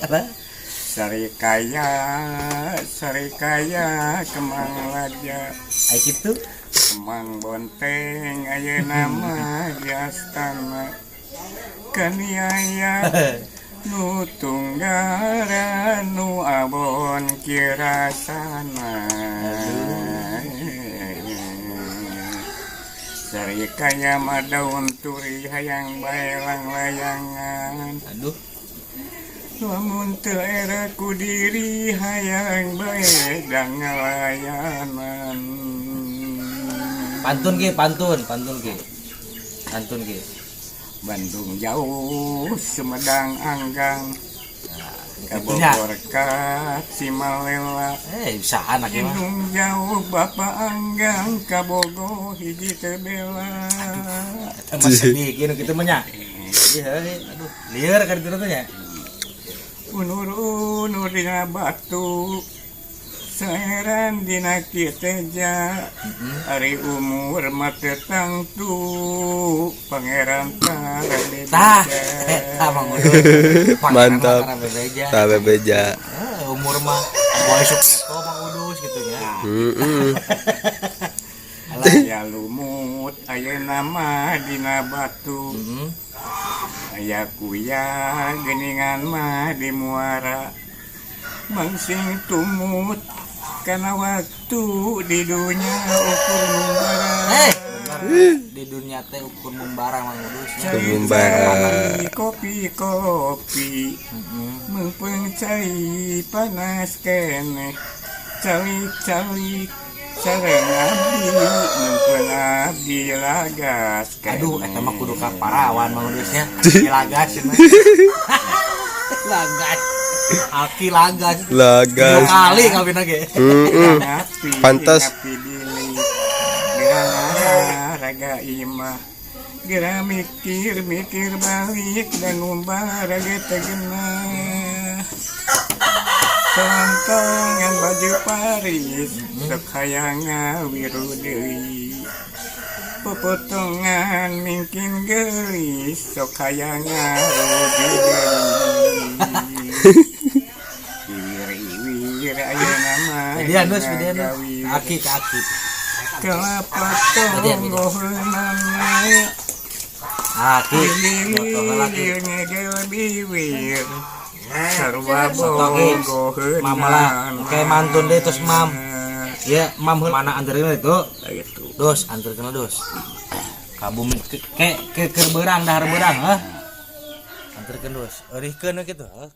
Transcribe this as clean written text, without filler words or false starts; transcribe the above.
Alah. Sarikaya, sarikaya kemang laja. Ai kitu. Kemang bonteng ayeuna mah di astana. Kaniaya nu tunggara nu abon kirasana. Sarikaya mah daun turi hayang bae langlayangan. Aduh. Lamun teu era ku diri hayang bae dangalayanan. Pantun ki, pantun, pantun ki. Pantun ki. Bandung jauh, Sumedang anggang. Ka Itunya. Bogor ka Cimalela. Eh, bisa anak ya mah. Bandung jauh Bapak anggang ka Bogo hiji teu bela. Eta mah sedih kieu nu kitu mah nya. Iya, aduh, lieur kan itu nya. Unur-unur dina batu saeran dina kiteja. Ari umur mah teu tangtu pangeran tara Tah, bebeja. Eta Mang Udus. Pangeran mah Mantap. tara bebeja. Tah bebeja. Eh, umur mah boy sok kepo Mang Udus gitu nya. Heeh. Aya lumut ayeuna mah dina batu. Aya kuya geuningan mah di muara. Mangsing tumut kana waktu di dunya ukur ngumbara. Eh, bener. Di dunia teh ukur membara Mang Udus. Ngumbara. Cai kopi-kopi meupeng cai panas keneh calik-calik sareng abdi meupeng abdi lagas keneh. Aduh, eta mah kudu ka parawan Mang Udusnya. Ki lagas cenah. Lagas. Aki lagas. Lagas. Dua kali kawin ge. Heeh. Ngapi, Pantes. ngapi bilik Gerang raga imah. Gera mikir mikir balik dan ngumbar raga tegenah. Tantangan baju Paris sok hayang ngawiru deui. Popotongan mingkin geulis sok hayang ngaruju deui. Iwir-iwir ayeuna mah Gedean dus, gedean dus. gawir. Aki ke aki. Kelapa Gedean, gedean. tonggoheunana. Aki. Motor laki. Lilir ngegel biwir sarua Soto ki. bogoheunana. Mam lah. Oke, mantun deh terus mam. Ya, mam heula mana anterkeun itu? Gitu. Dos, anterkeun dos. Ka bumi ke ke keur beurang dahar beurang heuh. Anterkeun dos. Eurihkeun we kitu heuh.